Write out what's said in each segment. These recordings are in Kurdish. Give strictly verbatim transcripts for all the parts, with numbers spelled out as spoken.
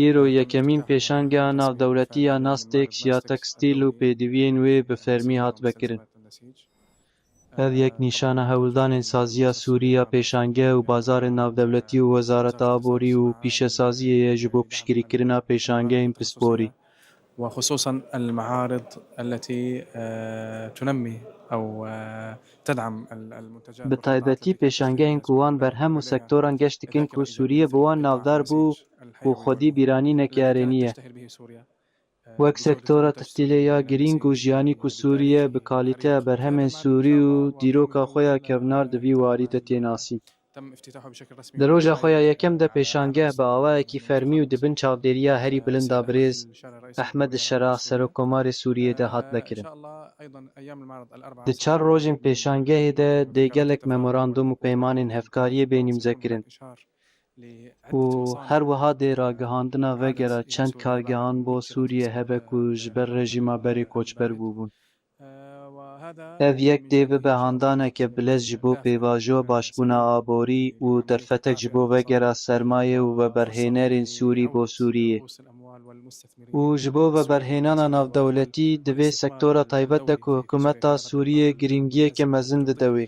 Îro yekemîn pêşangeha navdewletî ya Nastex ya tekstîl û pêdiviyên wê bi fermî hat vekirin. Ev yek nîşana hewldanên saziya Sûrî ya pêşangeh û bazarên navdewletî û Wezareta Aborî û Pîşesaziyê ye ji bo piştgirîkirina pêşangehên pisporî. وخصوصا المعارض التي آه، تنمي او آه، تدعم ال- المنتجات Bi taybetî pêşangehên ku wan berhem û sektoran geş dikin ku Sûriye bi wan navdar bû û xwedî bîranîneke erênî ye. Wek sektora textîlê ya girîng û jiyanî ku Sûriye bi kalîteya berhemên Sûrî û dîroka xwe ya kevnar di vî warî de tê nasîn. Di roja xwe ya yekem de pêşangeh bi awayekî fermî û di bin çavdêriya herî bilind a birêz Ehmed Şera, Serokkomarê Sûriyê de hat vekirin. Di çar rojên pêşangehê de dê gelek memorandum û peymanên hevkariyê bên îmzekirin û her wiha dê ragihandina vegera çend kargehan bo Sûriye hebe ku ji ber rejîma berê koçber bûbûn. Ev yek dê bibe handaneke bilez ji bo pêvajoya başbûna aborî û derfetek ji bo vegera sermayê û veberhênerên Sûrî bo Sûriyê. Û ji bo veberhênana navdewletî di vê sektora taybet de ku hikûmeta Sûriyê girîngiyeke mezin dide wê.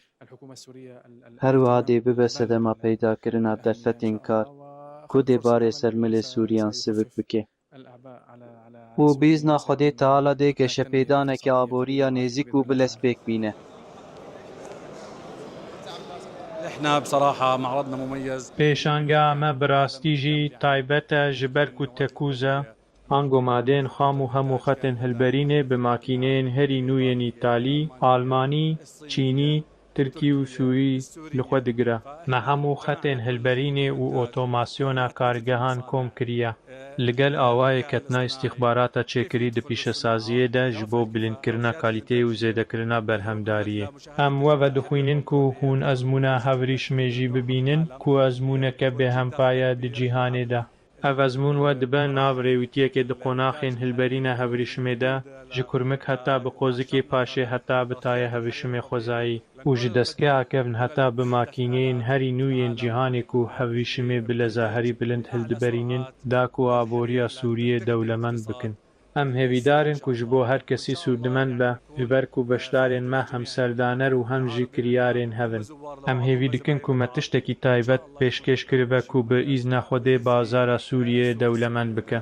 Her wiha dê bibe sedema peydakirina derfetên kar ku dê barê ser milê Sûriyan sivik bike. Û bîzna Xwedê Teala dê geşepêdaneke aborî ya nêzîk û bilez pêk bîne. احنا بصراحة معرضنا مميز. Pêşangeha me bi rastî jî taybet e ji ber ku tekûz e. Ango madeyên xam û hemû xetên hilberînê bi makîneyên herî nû yên îtalî, almanî, çînî, tirkî û sûrî li xwe digire. Me hemû xetên hilberînê û otomasyona kargehan kom kiriye. Li gel awayê ketina îstîxbarata çêkirî di pîşesaziyê de ji bo bilindkirina kalîteyê û zêdekirina berhemdariyê. Em we vedixwînin ku hûn ezmûna hevrîşimê jî bibînin ku ezmûneke bêhempa ye di cîhanê de. Ev ezmûn we dibe nav rêwîtiyekê di qonaxên hilberîna hevrîşimê de, ji kurmik heta bi qozikê, paşê heta bi taya hevrîşimê xwezayî û ji destgeha kevn heta bi makîneyên herî nû yên cîhanê ku hevrîşimê bileza herî bilind hildiberînin, da ku aboriya Sûriyê dewlemend bikin. Em hêvîdar in ku ji bo her kesî sûdmend be, ji ber ku beşdarên me hem serdaner û hem jî kiryarên hev in. Em hêvî dikin ku me tiştekî taybet pêşkêş kiribe ku bi îzna Xwedê bazara Sûriyê dewlemend bike.